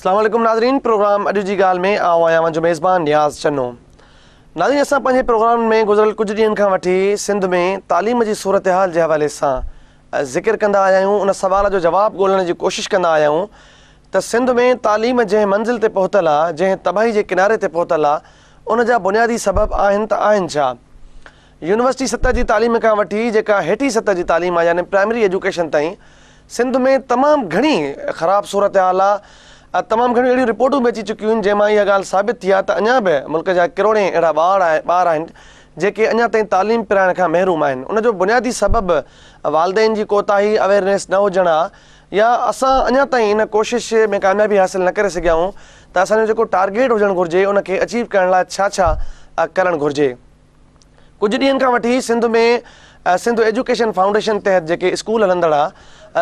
اسلام عليڪم ناظرين پروگرام اڄ جي ڳالهه ۾ آئون آهيان اوهان جو ميزبان نياز چنو. ناظرين اسان پنهنجي پروگرام ۾ گذريل ڪجهه ڏينهن کان وٺي سنڌ ۾ تعليم جي صورتحال جي حوالي سان ذڪر ڪندا آيا آهيون ان سوال جو جواب ڳولڻ جي ڪوشش ڪندا آيا آهيون ته سنڌ ۾ تعليم جنهن منزل تي پهتل آ جنهن تباهي جي ڪناري تي پهتل آ ان جا بنيادي سبب آهن ته آهن ڇا؟ يونيورسٽي سطح جي تعليم کان وٺي جيڪا هيٺين سطح جي تعليم آهي يعني پرائمري ايجوڪيشن تائين سنڌ ۾ تمام گهڻي خراب صورتحال آهي تمام گهڻيون اهڙيون رپورٽون به اچي چڪيون آهن جنهن مان اها ڳالهه ثابت ٿي آهي ته اڃا به ملڪ جا ڪروڙين اهڙا ٻار آهن جيڪي اڃا تائين تعليم پرائڻ کان محروم آهن ان جو بنيادي سبب والدين جي ڪوتاهي اويرنيس نه هجڻ آهي يا اسان اڃا تائين ان ڪوشش ۾ ڪاميابي حاصل نه ڪري سگهيا آهيون ته اسان جو جيڪو ٽارگيٽ هجڻ گهرجي ان کي اچيو ڪرڻ لاء ڇا ڇا ڪرڻ گهرجي. ڪجهه ڏينهن کان وٺي سنڌ ۾ سنڌ ايجوڪيشن فائونڊيشن تحت جيڪي اسڪول هلندڙ آ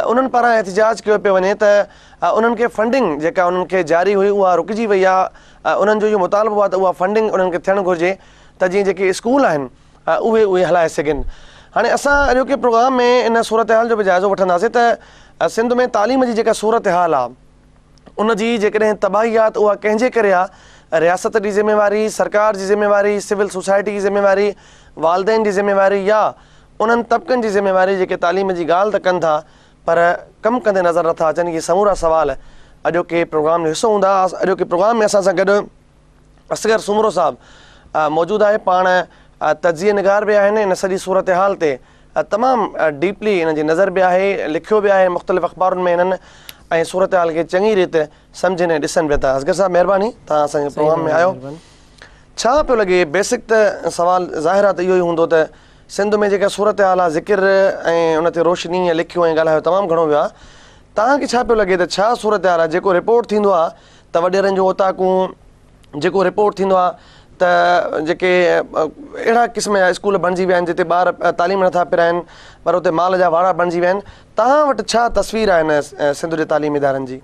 انهن پاران احتجاج ڪيو پيو وڃي ته انهن کي فنڊنگ جيڪا انهن کي جاري هئي اها رڪجي وئي آ انهن جو اهو مطالبو آ ته اها فنڊنگ انهن کي ٿيڻ گهرجي ته جيئن جيڪي اسڪول آهن اهي اهي هلائي سگهن هاڻي اسان اڄوڪي پروگرام ۾ ان صورتحال جو به جائزو وٺنداسين ته سنڌ ۾ تعليم جي جيڪا صورتحال آ ان جي جيڪڏهن تباهي آ ته اها ڪنهن جي ڪري آ؟ رياست جي ذميواري، سرڪار جي ذميواري، سول سوسائٽي جي ذميواري، والدين جي ذميواري يا انهن طبقن جي ذميواري جيڪي تعليم جي ڳالهه ته ڪن ٿا پر ڪم ڪندي نظر نٿا اچن اهي سمورا سوال اڄوڪي پروگرام جو حصو هوندا اڄوڪي پروگرام ۾ اسان سان گڏ اصغر سومرو صاحب موجود آهي پاڻ تجزيه نگار به آهن ان سڄي صورتحال تي تمام ڊيپلي انهن جي نظر به آهي لکيو به آهي مختلف اخبارن ۾ هنن ۽ صورتحال کي چڱي ريت سمجهن ۽ ڏسن به ٿا اصغر صاحب مهرباني توهان اسان جي پروگرام ۾ آيو ڇا پيو لڳي بيسڪ ته سوال ظاهر آهي ته اهو ئي هوندو ته سنڌ ۾ جيڪا صورتحال آهي ذڪر ۽ ان تي روشني ۽ لکيو ۽ ڳالهايو تمام گهڻو ويو آهي توهان کي ڇا پيو لڳي ته ڇا صورتحال آهي جيڪو رپورٽ ٿيندو آهي ته وڏيرن جون اوطاقون جيڪو رپورٽ ٿيندو آهي ته جيڪي اهڙا قسم جا اسڪول بڻجي ويا آهن جتي ٻار تعليم نٿا پرائن پر اتي مال جا واڙا بڻجي ويا آهن توهان وٽ ڇا تصوير آهي هن سنڌ جي تعليمي ادارن جي؟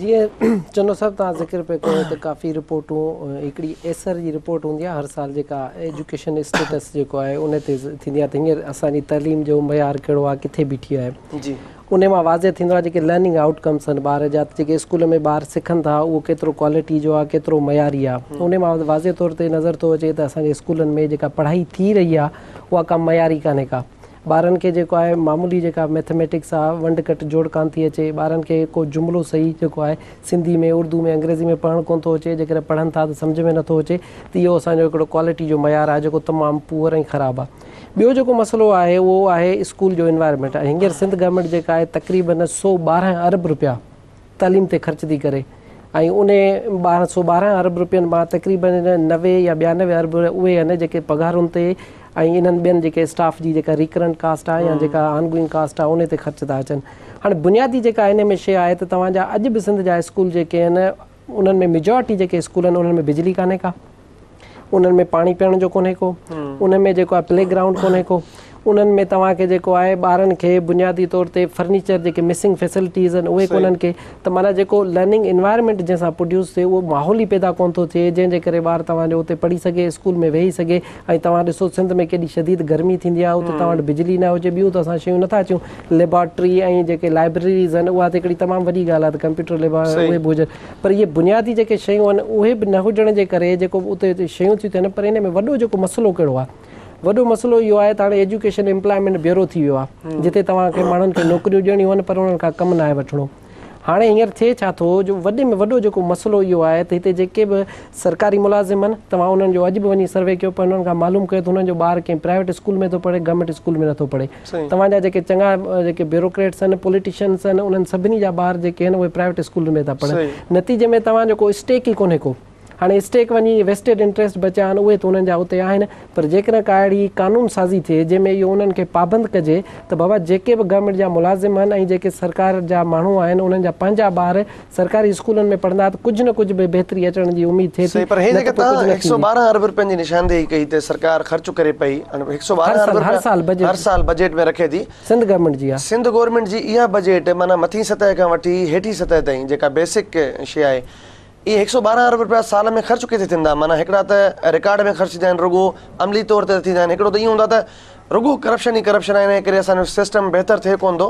جيئن چنو صاحب توهان ذڪر پئي ڪيو ته ڪافي رپورٽون هڪڙي ايسر جي رپورٽ هوندي آهي هر سال جيڪا ايجوڪيشن اسٽيٽس جيڪو آهي ان تي ٿيندي آهي ته هينئر اسان جي تعليم جو معيار ڪهڙو آهي ڪٿي بيٺي آهي جي انهي مان واضح ٿيندو آهي جيڪي لرننگ آئوٽ ڪمس آهن ٻار جا جيڪي اسڪول ۾ ٻار سکن ٿا اهو ڪيترو ڪوالٽي جو آهي ڪيترو معياري آهي انهي مان واضح طور تي نظر ٿو اچي ته اسان جي اسڪولن ۾ جيڪا پڙهائي ٿي رهي آهي اها ڪا معياري ڪانهي ڪا ٻارن کي جيڪو آهي معمولي جيڪا ميٿميٽڪس آهي ونڊ ڪٽ جوڙ ڪانه ٿي اچي ٻارن کي ڪو جملو صحيح جيڪو آهي سنڌي ۾ اردو ۾ انگريزي ۾ پڙهڻ ڪونه ٿو اچي جيڪڏهن پڙهن ٿا ته سمجهه ۾ نٿو اچي ته اهو اسان جو هڪڙو ڪوالٽي جو معيار آهي جيڪو تمام پوئر ۽ خراب آهي ٻيو جيڪو مسئلو آهي اهو آهي اسڪول جو انوائرمينٽ هينئر سنڌ گورنمينٽ جيڪا آهي تقريبن 112 ارب رپيا تعليم تي خرچ ٿي ڪري ۽ انهي 112 ارب رپين مان تقريبن 90 يا 92 ارب اهي آهن جيڪي پگهارن تي ۽ انهن ٻين جيڪي اسٽاف جي جيڪا ريڪرنٽ ڪاسٽ آهي يا جيڪا آن گوئنگ ڪاسٽ آهي انهي تي خرچ ٿا اچن هاڻي بنيادي جيڪا انهي ۾ شيء آهي ته توهان جا اڄ به سنڌ جا اسڪول جيڪي آهن انهن ۾ ميجارٽي جيڪي اسڪول آهن انهن ۾ بجلي ڪانهي ڪا انهن ۾ پاڻي پيئڻ جو ڪونهي ڪو، انهن ۾ جيڪو آهي پلي گرائونڊ ڪونهي ڪو، انهن ۾ توهان کي جيڪو آهي ٻارن کي بنيادي طور تي فرنيچر جيڪي مسنگ فيسلٽيز آهن اهي ڪونهن ڪي ته معنيٰ جيڪو لرننگ انوائرمينٽ جنهن سان پروڊيوس ٿئي اهو ماحول ئي پيدا ڪونه ٿو ٿئي جنهن جي ڪري ٻار توهان جو اتي پڙهي سگهي اسڪول ۾ ويهي سگهي ۽ توهان ڏسو سنڌ ۾ ڪيڏي شديد گرمي ٿيندي آهي اتي توهان وٽ بجلي نه هجي ٻيون ته اسان شيون نٿا چئون ليبارٽري ۽ جيڪي لائبريريز آهن اها ته هڪڙي تمام وڏي ڳالهه آهي ته ڪمپيوٽر ليب اهي به هجن پر اهي بنيادي جيڪي شيون آهن اهي به نه هجڻ جي ڪري جيڪو اتي شيون ٿيون ٿين پر ان ۾ وڏو جيڪو مسئلو ڪهڙو آهي وڏو مسئلو اهو آهي ته هاڻي ايجوڪيشن ايمپلائمينٽ بيورو ٿي ويو آهي جتي توهان کي ماڻهن کي نوڪريون ڏيڻيون آهن پر انهن کان ڪم ناهي وٺڻو هاڻي هينئر ٿئي ڇا ٿو جو وڏي ۾ وڏو جيڪو مسئلو اهو آهي ته هتي جيڪي به سرڪاري ملازم آهن توهان انهن جو اڄ به وڃي سروي ڪيو پر انهن کان معلوم ڪيو ته انهن جو ٻار ڪنهن پرائيويٽ اسڪول ۾ ٿو پڙهي گورنمينٽ اسڪول ۾ نٿو پڙهي توهان جا جيڪي چڱا جيڪي بيوروڪريٽس آهن پوليٽيشنس آهن انهن سڀني جا ٻار جيڪي آهن اهي پرائيويٽ اسڪولن ۾ ٿا پڙهن نتيجي ۾ توهان جو ڪو اسٽيڪ ئي ڪونهي ڪو هاڻي اسٽيڪ وڃي ويسٽيڊ انٽريسٽ بچيا آهن اهي ته انهن جا اتي آهن پر جيڪڏهن ڪا اهڙي قانون سازي ٿئي جنهن ۾ اهو انهن کي پابند ڪجي ته بابا جيڪي به گورنمينٽ جا ملازم آهن ۽ جيڪي سرڪار جا ماڻهو آهن انهن جا پنهنجا ٻار سرڪاري اسڪولن ۾ پڙهندا ته ڪجهه نه ڪجهه به بهتري اچڻ جي اميد ٿئي ٿي صحيح پر هي نه جيڪا ته پوء ڪجهه توهان نه هڪ سؤ ٿيندي. ٻارهن ارب رپين جي نشاندهي ڪئي ته سرڪار خرچ ڪري پئي ۽ هڪ سؤ هر ٻارهن سال ارب هر رپيا سال هر بجيٽ سال بجيٽ ۾ رکي ٿي. سنڌ گورنمينٽ جي آ. سنڌ گورنمينٽ جي اها بجيٽ معنيٰ مٿين سطح کان وٺي هيٺين سطح تائين جيڪا بيسڪ شيء آهي اهي 112 ارب رپيا سال ۾ خرچ ڪٿي ٿيندا؟ معنيٰ هڪڙا ته رڪارڊ ۾ خرچ ٿيندا آهن رڳو عملي طور تي ٿيندا آهن هڪڙو ته ائين هوندو آهي ته رڳو ڪرپشن ئي ڪرپشن آهي ان ڪري اسان جو سسٽم بهتر ٿئي ڪونه ٿو.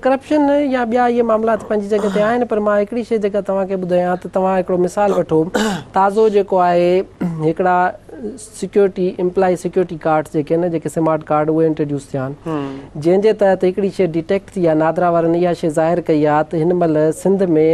ڪرپشن يا ٻيا اهي معاملا ته پنهنجي جڳهه تي آهن پر مان هڪڙي شيء جيڪا توهان کي ٻڌايان ته توهان هڪڙو مثال وٺو تازو جيڪو آهي هڪڙا سيڪيورٽي امپلائي سيڪيورٽي ڪارڊس جيڪي آهن جيڪي سمارٽ ڪارڊ اهي انٽروڊيوس ٿيا آهن جنهن جي تحت هڪڙي شيء ڊيٽيڪٽ ٿي آهي نادرا وارن اها شيء ظاهر ڪئي آهي ته هن مهل سنڌ ۾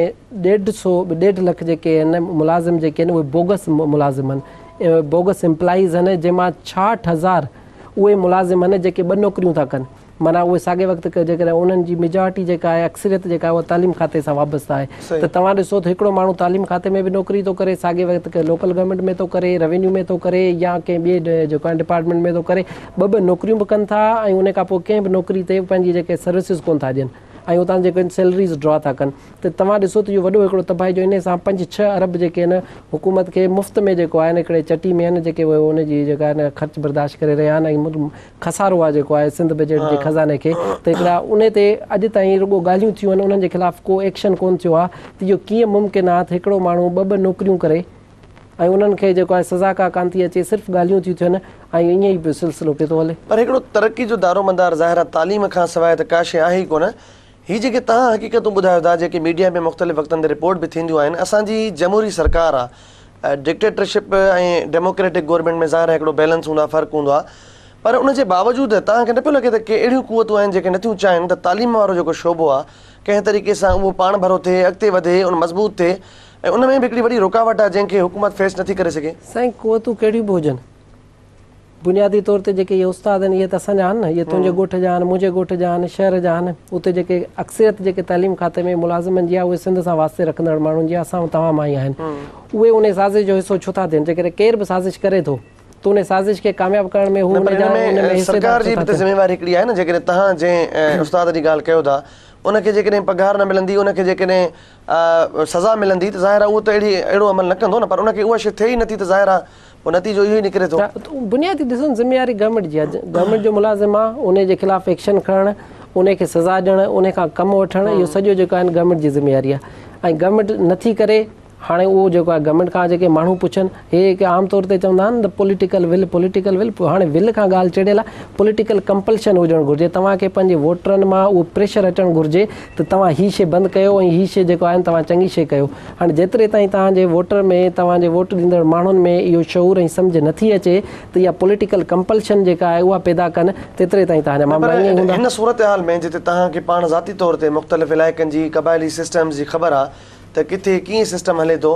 ڏيڍ سو ڏيڍ لک جيڪي آهن ملازم جيڪي آهن اهي بوگس ملازم آهن بوگس امپلائيز آهن جنهن مان 66 هزار اهي ملازم آهن جيڪي ٻه نوڪريون ٿا ڪن معنيٰ اهي ساڳئي وقت جيڪڏهن انهن جي ميجارٽي جيڪا آهي اڪثريت جيڪا آهي اها تعليم کاتي سان وابسته آهي ته توهان ڏسو ته هڪڙو ماڻهو تعليم کاتي ۾ به نوڪري ٿو ڪري ساڳئي وقت لوڪل گورنمينٽ ۾ ٿو ڪري روينيو ۾ ٿو ڪري يا ڪنهن ٻئي جيڪو آهي ڊپارٽمينٽ ۾ ٿو ڪري ٻه ٻه نوڪريون به ڪن ٿا ۽ ان کان پوء ڪنهن به نوڪري تي پنهنجي جيڪي سروسز ڪونه ٿا ڏين ۽ اتان جيڪي سيلريز ڊرا ٿا ڪن ته توهان ڏسو ته اهو وڏو هڪڙو تباهي جو انهي سان پنج ڇهه ارب جيڪي آهن حڪومت کي مفت ۾ جيڪو آهي هڪڙي چٽي ۾ آهن جيڪي اهي ان جي جيڪا آهن خرچ برداشت ڪري رهيا آهن ۽ خسارو آهي جيڪو آهي سنڌ بجيٽ جي خزاني کي ته هڪڙا انهي تي اڄ تائين رڳو ڳالهيون ٿيون آهن انهن جي خلاف ڪو ايڪشن ڪونه ٿيو آهي ته اهو ڪيئن ممڪن آهي ته هڪڙو ماڻهو ٻه ٻه نوڪريون ڪري ۽ انهن کي جيڪو آهي سزا ڪا ڪانه ٿي اچي صرف ڳالهيون ٿيون ٿين ۽ ائين ئي پيو سلسلو پيو ٿو هلي. پر هڪڙو ترقي جو دارومدار ظاهر آهي تعليم کان سواء ته ڪا شيء آهي ئي ڪونه. هي جيڪي توهان حقيقتون ٻڌايو ٿا جيڪي ميڊيا ۾ مختلف وقتن تي رپورٽ به ٿينديون آهن اسان جي جمهوري سرڪار آ ڊڪٽيٽرشپ ۽ ڊيموڪريٽڪ گورنمينٽ ۾ ظاهر آهي هڪڙو بيلنس هوندو آهي فرق هوندو آهي پر ان جي باوجود توهان کي نه پيو لڳي ته ڪي اهڙيون قوتون آهن جيڪي نٿيون چاهين ته تعليم وارو جيڪو شعبو آهي ڪنهن طريقي سان اهو پاڻ ڀرو ٿئي اڳتي وڌي ان مضبوط ٿئي ۽ ان ۾ به هڪڙي وڏي رڪاوٽ آهي جنهن کي حڪومت فيس نٿي ڪري سگهي. سائين قوتون ڪهڙيون به هجن بنيادي طور تي جيڪي اهي استاد آهن اهي ته اسان جا آهن نه اهي تنهنجي ڳوٺ جا آهن منهنجي ڳوٺ جا آهن شهر جا آهن اتي جيڪي اڪثريت جيڪي تعليم کاتي ۾ ملازمن جي آهي اهي سنڌ سان واسطي رکندڙ ماڻهن جي اسان توهان مان ئي آهن اهي انهي سازش جو حصو ڇو ٿا ٿين جيڪڏهن ڪير به سازش ڪري ٿو ته انهي سازش کي ڪامياب ڪرڻ ۾ هو ان جا ان ۾ حصيدار سرڪار جي به ته ذميواري هڪڙي آهي نه جيڪڏهن توهان جنهن استاد جي ڳالهه ڪيو ٿا ان کي جيڪڏهن پگهار نه ملندي ان کي جيڪڏهن سزا ملندي ته ظاهر آهي اهو ته اهڙي اهڙو عمل نه ڪندو نه پر ان کي اها شيء ٿئي ئي نٿي ته ظاهر آهي پوء نتيجو اهو ئي نڪري ٿو. ته بنيادي ڏسو نه ذميواري گورنمينٽ جي آهي گورنمينٽ جو ملازم آهي انهي جي خلاف ايڪشن کڻڻ انهي کي سزا ڏيڻ انهي کان ڪم وٺڻ اهو سڄو جيڪو آهي گورنمينٽ جي ذميواري آهي ۽ گورنمينٽ نٿي ڪري هاڻي اهو جيڪو آهي گورنمينٽ کان جيڪي ماڻهو پڇن هي هڪ عام طور تي چوندا آهن ته پوليٽيڪل will political will هاڻي ول کان ڳالهه چڙهيل آهي پوليٽيڪل ڪمپلشن هجڻ گهرجي توهان کي پنهنجي ووٽرن مان اهو پريشر اچڻ گهرجي ته توهان هي شي بند ڪيو ۽ هي شي جيڪو آهي توهان چڱي شي ڪيو هاڻي جيتري تائين توهان جي ووٽر ۾ توهان جي ووٽ ڏيندڙ ماڻهن ۾ اهو شعور ۽ سمجهه نٿي اچي ته اها پوليٽيڪل ڪمپلشن جيڪا آهي اها پيدا ڪن تيتري تائين توهان جا نه پر معاملا ائين ئي هوندا. هن صورتحال ۾ جتي توهان کي پاڻ ذاتي طور تي مختلف علائقن جي قبائلي سسٽمز جي خبر آ ته ڪٿي ڪيئن سسٽم هلي ٿو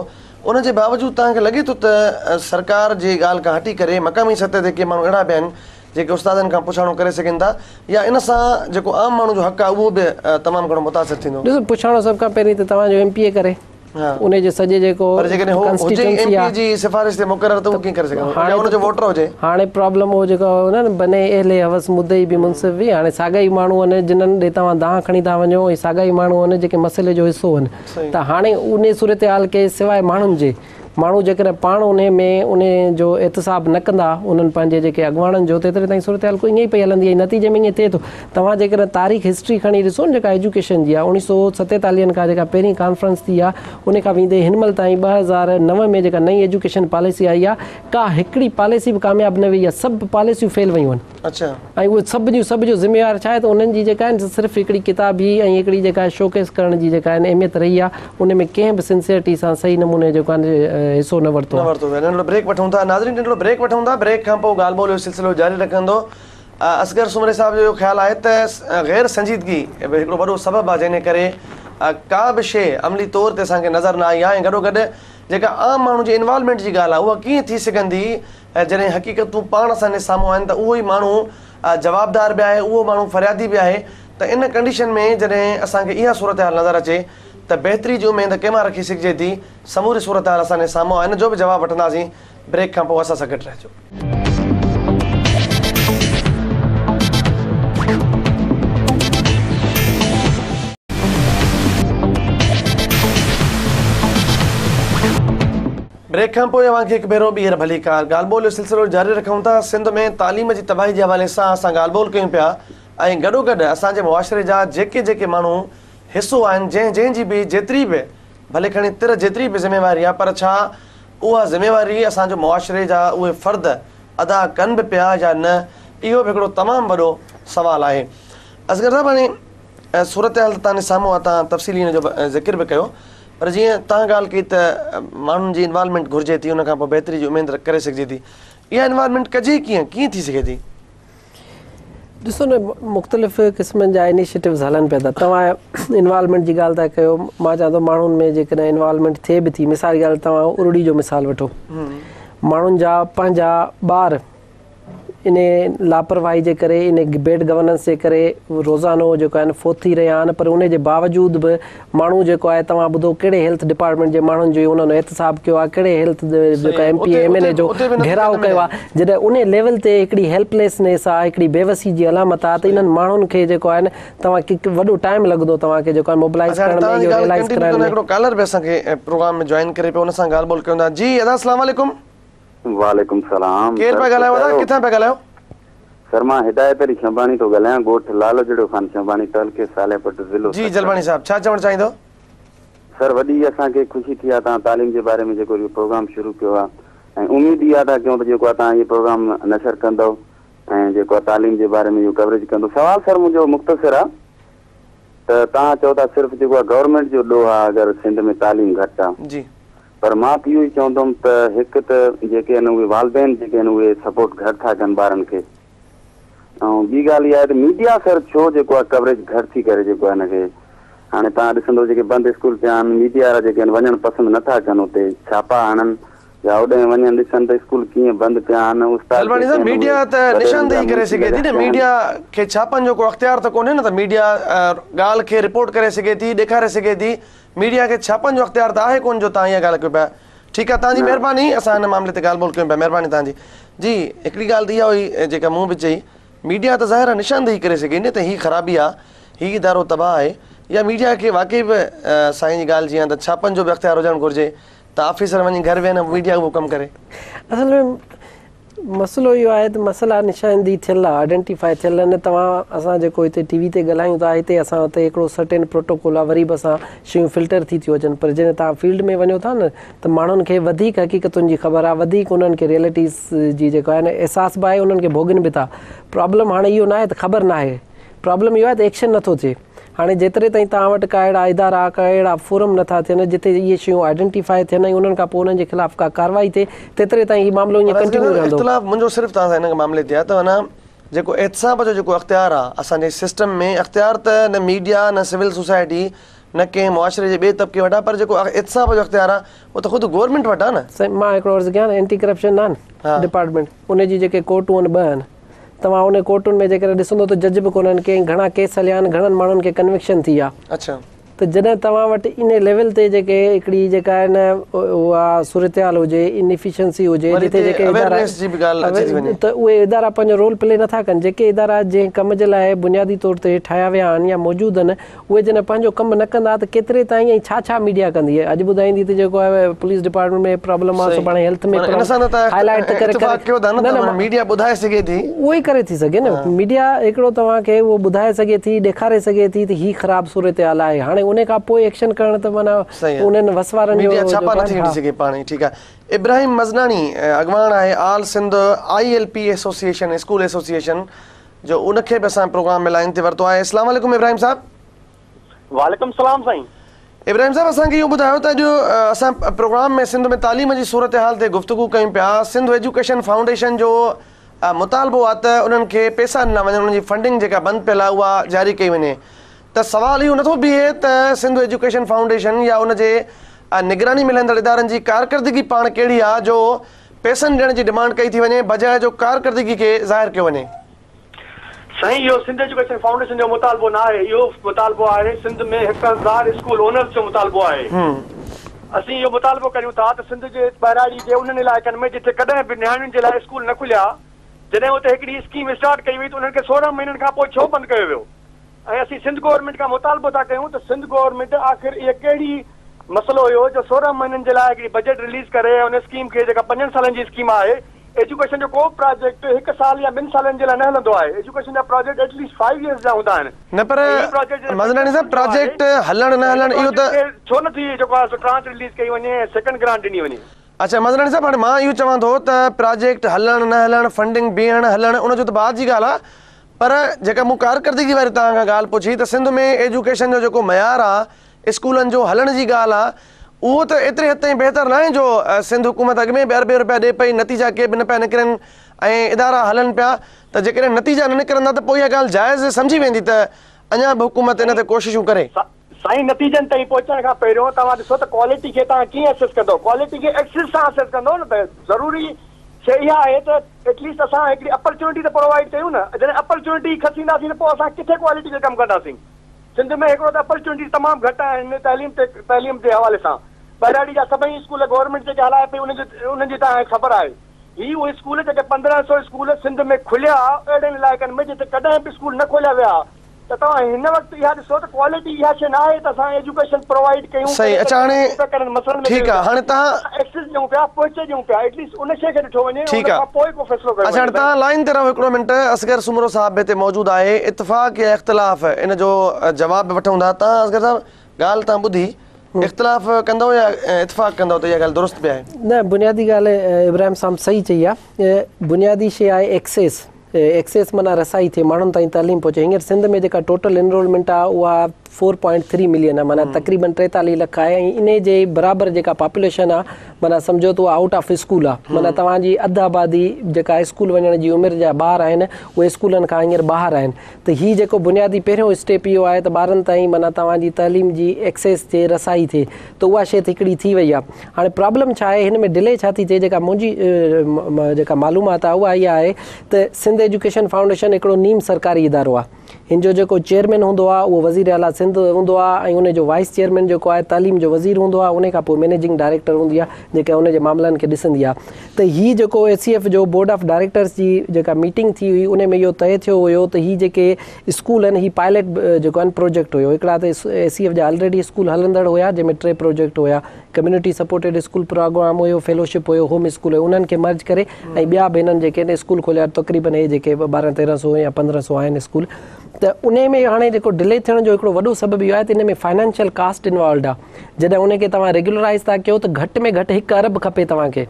ان جي باوجود توهان کي لڳي ٿو ته سرڪار جي ڳالهه کان هٽي ڪري مقامي سطح تي ڪي ماڻهو اهڙا به آهن جيڪي استادن کان پڇاڻو ڪري سگهن ٿا يا ان سان جيڪو عام ماڻهو جو حق آهي اهو به تمام گهڻو متاثر ٿيندو. ڏسو پڇاڻو سڀ کان پهرين ته توهان جو ايم پي اي ڪري انهي جي سڄي جيڪو پر جيڪڏهن هو هجي ئي ايم پي اي جي سفارش تي مقرر ته اهو ڪيئن ڪري سگهندو يا ان جو ووٽر هجي. هاڻي پرابلم اهو جيڪو هو نه بني اهل هوس مدعي به منصف به هاڻي ساڳا ئي ماڻهو آهن جنهن ڏي توهان دانهن کڻي ٿا وڃو ۽ ساڳا ئي ماڻهو آهن جيڪي مسئلي جو حصو آهن ته هاڻي انهي صورتحال کي سواء ماڻهن جي ماڻهو جيڪڏهن پاڻ انهي ۾ انهي جو احتساب نه ڪندا انهن پنهنجي جيڪي اڳواڻن جو تيتري تائين صورتحال ڪو ائين ئي پئي هلندي ۽ نتيجي ۾ ائين ٿئي ٿو توهان جيڪڏهن تاريخ هسٽري کڻي ڏسو نه جيڪا ايجوڪيشن جي آهي 1947 کان جيڪا پهرين ڪانفرنس ٿي آهي انهي کان ويندي هن مهل تائين 2009 ۾ جيڪا نئين ايجوڪيشن پاليسي آئي آهي ڪا هڪڙي پاليسي به ڪامياب نه وئي آهي سڀ پاليسيون فيل ويون آهن. اڇا. ۽ اهي سڀ جون سڀ جو ذميوار ڇا آهي ته انهن جي جيڪا آهن صرف هڪڙي ڪتابي ۽ هڪڙي جيڪا آهي شوڪيس ڪرڻ جي جيڪا آهن اهميت رهي آهي ان ۾ ڪنهن به سنسيئرٽي سان صحيح نموني جيڪو آهي حصو نه ورتو نه آهي. ورتو ويو. ننڍڙو بريڪ وٺون ٿا. ناظرين ننڍڙو بريڪ وٺون ٿا بريڪ کان پوء ڳالهه ٻولهه جو سلسلو جاري رکندو. اصغر سومري صاحب جو اهو خيال آهي ته غير سنجيدگي به هڪڙو وڏو سبب آهي جنهن جي ڪري ڪا به شيء عملي طور تي اسان کي نظر نه آئي آهي ۽ گڏوگڏ جيڪا عام ماڻهو جي انوالومينٽ جي ڳالهه آهي اها ڪيئن ٿي سگهندي ۽ جڏهن حقيقتون پاڻ اسان جي سامهون آهن ته اهو ئي ماڻهو جوابدار به آهي اهو ماڻهو فريادي به آهي ته ان ڪنڊيشن ۾ جڏهن اسان کي اها صورتحال نظر اچي ته بهتري جي اميد ڪنهن مان رکي سگهجي ٿي سموري صورتحال اسان جي سامهون آهي ان جو به جواب وٺنداسين بريڪ کان پوء اسان سان گڏ رهجو. بريڪ کان پوء اوهان کي هڪ ڀيرو ٻيهر ڀليڪار. ڳالهه ٻولهه جو سلسلو جاري رکون ٿا. سنڌ ۾ تعليم جي تباهي جي حوالي سان اسان ڳالهه ٻولهه ڪيون پيا ۽ گڏوگڏ اسان جي معاشري جا جيڪي جيڪي ماڻهو حصو آهن جنهن جنهن جي به جيتري به ڀلي کڻي تر جيتري به ذميواري آهي پر ڇا اها ذميواري اسان جو معاشري جا اهي فرد ادا ڪن به پيا يا نه اهو به هڪڙو تمام وڏو سوال آهي. اصغر صاحب هاڻي صورتحال ته توهان جي سامهون آهي توهان تفصيلي ان جو ذڪر به ڪيو پر جيئن توهان ڳالهه ڪئي ته ماڻهن جي انوالومينٽ گهرجي ٿي ان کان پوء بهتري جي اميد ڪري سگهجي ٿي اها انوالومينٽ ڪجي ڪيئن ڪيئن ٿي سگهي ٿي؟ ڏسو نه مختلف قسمن جا انيشيٽوز هلن پيا ٿا توهان انوالومينٽ جي ڳالهه ٿا ڪيو مان چوان ٿو ماڻهن ۾ جيڪڏهن انوالومينٽ ٿئي به ٿي مثال جي ڳالهه توهان اروڙي جو مثال وٺو ماڻهن جا پنهنجا ٻار ان لاپرواهي جي ڪري ان بيڊ گورننس جي ڪري روزانو جيڪو آهن فوت ٿي رهيا آهن پر ان جي باوجود به ماڻهو جيڪو آهي توهان ٻڌو ڪهڙي هيلٿ ڊپارٽمينٽ جي ماڻهن جو انهن احتساب ڪيو آهي ڪهڙي هيلٿ جيڪو M P A M N A جو گهيراء ڪيو آهي جڏهن ان ليول تي هڪڙي هيلپليسنيس آهي هڪڙي بيوسي جي علامت آهي ته انهن ماڻهن کي جيڪو آهي نه توهان کي وڏو ٽائيم لڳندو توهان کي جيڪو آهي موبلائز ڪرڻ ۾ اهو ريئلائز ڪرائڻ ۾. هڪڙو ڪالر به اسان کي پروگرام ۾ جوائن ڪري پيو ان سان ڳالهه ٻولهه ڪيون ٿا جي ادا اسلام عليڪم. وعليڪم سلام ڪير پيا ڳالهايو ادا ڪٿان پيا ڳالهايو. سر مان هدايت علي شنباڻي ٿو ڳالهايان ڳوٺ لال جڙيو خان شنباڻي تعلقي صالح پٽ ضلعو جي جلباڻي صاحب ڇا چوڻ چاهيندو. سر وڏي اسان کي خوشي ٿي آ توهان تعليم جي باري ۾ جيڪو اهو پروگرام شروع ڪيو آ ۽ اميد اها ٿا ڪيون ته جيڪو آ توهان اهي پروگرام نشر ڪندؤ ۽ جيڪو آ تعليم جي باري ۾ اهو ڪوريج ڪندو سوال سر منهنجو مختصر آ ته توهان چئو ٿا صرف جيڪو آ گورنمينٽ جو ڏوهه آ اگر سنڌ ۾ تعليم گهٽ آ جي. پر مان ته اهو ئي چوندم ته هڪ ته جيڪي آهن اهي والدين جيڪي آهن اهي سپورٽ گهٽ ٿا ڪن ٻارن کي ۽ ٻي ڳالهه اها آهي ته ميڊيا سر ڇو جيڪو آهي ڪوريج گهٽ ٿي ڪري جيڪو آهي هن کي هاڻي توهان ڏسندو جيڪي بند اسڪول پيا آهن ميڊيا وارا جيڪي آهن وڃڻ پسند نٿا ڪن اتي ڇاپا هڻن يا اوڏانهن وڃن ڏسن ته اسڪول ڪيئن بند پيا آهن استاد جلباڻي جيڪي صاحب آهن ميڊيا اهي ته وڏيرن جا نشاندهي ڪري منشي سگهي ٿي لڳا نه پيا آهن. ميڊيا کي ڇاپن جو ڪو اختيار ته ڪونهي نه ته ميڊيا ڳالهه کي رپورٽ ڪري سگهي ٿي ڏيکاري سگهي ٿي ميڊيا کي ڇاپن جو اختيار ته آهي ڪونه جو توهان اها ڳالهه ڪيو پيا. ٺيڪ آهي توهان جي نه. مهرباني اسان هن معاملي تي ڳالهه ٻولهه ڪيون پيا مهرباني توهان جي. جي هڪڙي ڳالهه ته اها هئي جيڪا مون به چئي ميڊيا ته ظاهر آهي نشاندهي ڪري سگهي نه ته هي خرابي آهي هي ادارو تباهه آهي يا ميڊيا کي واقعي به سائين جي ڳالهه جيان ته ڇاپن جو به اختيار هجڻ گهرجي ته آفيسر وڃي گهر ويهن ۽ ميڊيا اهو ڪم ڪري. اصل ۾ مسئلو اهو آهي ته مسئلا نشاندهي ٿيل آهي آئيڊينٽيفائي ٿيل آهن توهان اسان جيڪو هتي ٽي وي تي ڳالهايون ٿا هتي اسان وٽ هڪڙو سرٽين پروٽوڪول آهي وري به اسان شيون فلٽر ٿي ٿيون اچن پر جڏهن توهان فيلڊ ۾ وڃو ٿا نه ته ماڻهن کي وڌيڪ حقيقتن جي خبر آهي وڌيڪ انهن کي ريئلٽيز جي جيڪو آهي نه احساس به آهي انهن کي ڀوڳين به ٿا پرابلم هاڻي اهو ناهي ته خبر ناهي پرابلم اهو آهي ته ايڪشن نٿو ٿئي. هاڻي جيتري تائين توهان وٽ ڪا اهڙا ادارا، ڪا اهڙا فورم نٿا ٿين جتي اهي شيون آئيڊينٽيفائي ٿين ۽ انهن کان پوء انهن جي خلاف ڪا ڪارروائي ٿئي تيتري تائين هي معاملو ائين پر ڪنٽينيو اصغر رهندو. اختلاف منهنجو صرف توهان سان هن معاملي تي آهي ته معنيٰ جيڪو احتساب جو جيڪو اختيار آهي اسان جي سسٽم ۾ اختيار ته نه ميڊيا نه سول سوسائٽي نه ڪنهن معاشري جي ٻئي طبقي وٽ آهي پر جيڪو احتساب جو اختيار آهي اهو ته خود گورنمينٽ وٽ آهي نه. سائين مان هڪڙو عرض ڪيان نه اينٽي ڪرپشن نه آهن ڊپارٽمينٽ ان جي جيڪي ڪورٽون آهن ٻه آهن. توهان انهن ڪورٽن ۾ جيڪڏهن ڏسندو ته جج به ڪونهن ڪي گهڻا ڪيس هليا آهن گهڻن ماڻهن کي ڪنوڪشن ٿي آهي. اڇا. ته جڏهن توهان وٽ انهي ليول تي جيڪي هڪڙي جيڪا آهي نه اها صورتحال هجي ان ايفيشنسي هجي وري جتي هتي جيڪي ادارا اويرنيس جي به ڳالهه اچي ٿي وڃي. ته اهي ادارا پنهنجو رول پلي نٿا ڪن جيڪي ادارا جنهن ڪم جي لاء بنيادي طور تي ٺاهيا ويا آهن يا موجود آهن اهي جڏهن پنهنجو ڪم نه ڪندا ته ڪيتري تائين ۽ ڇا ڇا ميڊيا ڪندي اڄ ٻڌائيندي ته جيڪو آهي پوليس ڊپارٽمينٽ ۾ پرابلم آهي سڀاڻي هيلٿ ۾ ان سان ته هاء لائيٽ ته ڪري اتفاق ڪيو ٿا نه ته ميڊيا ٻڌائي سگهي ٿي اهو ئي ڪري ٿي سگهي نه ميڊيا هڪڙو توهان کي اهو ٻڌائي سگهي ٿي ڏيکاري سگهي ٿي ته هي خراب صورتحال آهي هاڻي ان کان پوء ايڪشن ڪرڻ ته معنيٰ انهن وس وارن جو ميڊيا ڇاپا نٿي هڻي سگهي پاڻ ئي ٺيڪ آهي ابراهيم مزناڻي اڳواڻ آهي all Sindh I L P association school association جو ان کي به اسان پروگرام ۾ لائين تي ورتو آهي اسلام عليڪم ابراهيم صاحب. وعليڪم السلام سائين. ابراهيم صاحب اسان کي اهو ٻڌايو ته اڄ اسان پروگرام ۾ سنڌ ۾ تعليم جي صورتحال تي گفتگو ڪيون پيا سنڌ ايجوڪيشن فائونڊيشن جو مطالبو آهي ته انهن کي پيسا ڏنا وڃن انهن جي فنڊنگ جيڪا بند پيل آهي اها جاري ڪئي وڃي ته سوال اهو نٿو بيهي ته سنڌ ايجوڪيشن فائونڊيشن يا ان جي نگراني ۾ هلندڙ ادارن جي ڪارڪردگي پاڻ ڪهڙي آهي جو پئسن ڏيڻ جي ڊمانڊ ڪئي ٿي وڃي بجاء جو ڪارڪردگي کي ظاهر ڪيو وڃي. سائين اهو سنڌ ايجوڪيشن فائونڊيشن جو مطالبو نه آهي اهو مطالبو آهي سنڌ ۾ 1000 اسڪول اونرز جو مطالبو آهي. اسين اهو مطالبو ڪريون ٿا ته سنڌ جي ٻهراڙي جي انهن علائقن ۾ جتي ڪڏهن به نياڻين جي لاء اسڪول نه کليا جڏهن اتي هڪڙي اسڪيم اسٽارٽ ڪئي وئي ته انهن کي 16 مهينن کان پوء ڇو بند ڪيو ويو ۽ اسين سنڌ گورنمينٽ کان مطالبو ٿا ڪيون ته سنڌ گورنمينٽ آخر اهي ڪهڙي مسئلو هيو جو 16 مهينن جي لاء هڪڙي بجيٽ رليز ڪري ۽ ان اسڪيم کي جيڪا پنجن سالن جي اسڪيم آهي ايجوڪيشن جو ڪو به پراجيڪٽ هڪ سال يا ٻن سالن جي لاء نه هلندو آهي. ايجوڪيشن جا project at least five years جا هوندا آهن. نه پر مزناڻي صاحب پراجيڪٽ هلڻ نه هلڻ اهو ته. ڇو نه ٿي جيڪو آهي سو ٽرانچ رليز ڪئي وڃي ۽ سيڪنڊ گرانٽ ڏني وڃي. اڇا مزناڻي صاحب هاڻي مان اهو چوان ٿو ته پراجيڪٽ هلڻ نه هلڻ فنڊنگ بيهڻ هلڻ ان جو ته بعد جي ڳالهه آهي پر جيڪا مون ڪارڪردگي واري توهان کان ڳالهه پڇي ته سنڌ ۾ ايجوڪيشن جو جيڪو معيار آهي اسڪولن جو هلڻ جي ڳالهه آهي اهو ته ايتري حد تائين بهتر ناهي جو سنڌ حڪومت اڳ ۾ به اربين روپيا ڏي پئي نتيجا ڪي به نه پيا نڪرن ۽ ادارا هلن پيا ته جيڪڏهن نتيجا نه نڪرندا ته پوء اها ڳالهه جائز سمجهي ويندي ته اڃا به حڪومت ان تي ڪوششون ڪري. سائين نتيجن تائين پهچڻ کان پهريون توهان ڏسو ته ڪوالٽي کي توهان ڪيئن اسيس ڪندؤ؟ ڪوالٽي کي ايڪسس سان اسيس ڪندؤ نه ته ضروري شيء اها آهي ته ايٽ ليسٽ اسان هڪڙي اپرچونٽي ته پرووائيڊ ڪيون نه جڏهن اپرچونٽي ئي کسينداسين ته پوء اسان ڪٿي ڪوالٽي تي ڪم ڪنداسين؟ سنڌ ۾ هڪڙو ته اپرچونٽيز تمام گهٽ آهن تعليم تي تعليم جي حوالي سان ٻهراڙي جا سڀئي اسڪول گورنمينٽ جيڪي هلائي پئي انهن جي انهن جي توهان کي خبر آهي هي اهي اسڪول جيڪي 1500 اسڪول سنڌ ۾ کليا اهڙن علائقن ۾ جتي ڪڏهن به اسڪول نه کوليا ويا ته توهان هن وقت اها ڏسو ته ڪوالٽي اها شيء نه آهي ته اسان ايجوڪيشن پرووائيڊ ڪيون صحيح اڇا هاڻي ڪهڙن مسئلن ۾ ٺيڪ آ هاڻي توهان اسان ايڪسس ڏيون پيا پهچ ڏيون پيا ايٽ ليسٽ ان شيء کي ڏٺو وڃي ان ٺيڪ آ کان پوء ڪو فيصلو ڪيو اڇا وڃي هاڻي سائين. توهان لائين تي رهو هڪڙو منٽ اصغر سومرو صاحب به هتي موجود آهي اتفاق يا اختلاف ان جو جواب به وٺون ٿا توهان اصغر صاحب ڳالهه توهان ٻڌي اختلاف ڪندؤ يا اتفاق ڪندؤ ته اها ڳالهه درست به آهي. نه بنيادي ڳالهه ابراهيم صاحب صحيح چئي آ بنيادي شيء آهي ايڪسيس ايڪسيس معنيٰ رسائي ٿئي ماڻهن تائين تعليم پهچي هينئر سنڌ ۾ جيڪا ٽوٽل انرولمينٽ آهي اها فور پوائنٽ ٿري ملين آهي معنيٰ تقريبن 43 لک آهي ۽ انهي جي برابر جيڪا پاپوليشن آهي معنيٰ سمجهو ته اها آئوٽ آف اسڪول آهي معنيٰ توهان جي اڌ آبادي جيڪا اسڪول وڃڻ جي عمر جا ٻار آهن اهي اسڪولن کان هينئر ٻاهر آهن ته هي جيڪو بنيادي پهريون اسٽيپ اهو آهي ته ٻارن تائين معنيٰ توهان جي تعليم جي ايڪسيس ٿئي رسائي ٿئي ته اها شيء ته هڪڙي ٿي وئي آهي هاڻي پرابلم ڇا آهي هن ۾ ڊلي ڇا ٿي ٿئي جيڪا منهنجي جيڪا معلومات آهي اها اها آهي ته سنڌ ايجوڪيشن فائونڊيشن هڪڙو نيم سرڪاري ادارو آهي هن جو جيڪو چيئرمين هوندو آهي اهو وزير اعليٰ سنڌ هوندو آهي ۽ ان جو وائيس چيئرمين جيڪو آهي تعليم جو وزير هوندو آهي ان کان پوء مئنيجنگ ڊائريڪٽر هوندي آهي جيڪا ان جي معاملن کي ڏسندي آهي ته هي جيڪو اي سي ايف جو بورڊ آف ڊائريڪٽرس جي جيڪا ميٽنگ ٿي هئي ان ۾ اهو طئي ٿيو هيو ته هي جيڪي اسڪول آهن هي پائلٽ جيڪو آهن پروجيڪٽ هيو هڪڙا ته اي سي ايف جا آلريڊي اسڪول هلندڙ هيا جنهن ۾ ٽي پروجيڪٽ هيا ڪميونٽي سپورٽيڊ اسڪول پروگرام هيو، فيلوشپ هيو، هوم اسڪول هيو، انهن کي مرج ڪري ۽ ٻيا به هنن جيڪي آهن اسڪول کوليا تقريبن هي جيڪي 12 13 سو يا 15 سو آهن اسڪول ته انهي ۾ هاڻي جيڪو ڊلي ٿيڻ جو هڪڙو وڏو سبب اهو آهي ته ان ۾ فائنانشل ڪاسٽ انوالوڊ آهي جڏهن انهي کي توهان ريگيولرائز ٿا ڪيو ته گهٽ ۾ گهٽ هڪ ارب کپي توهان کي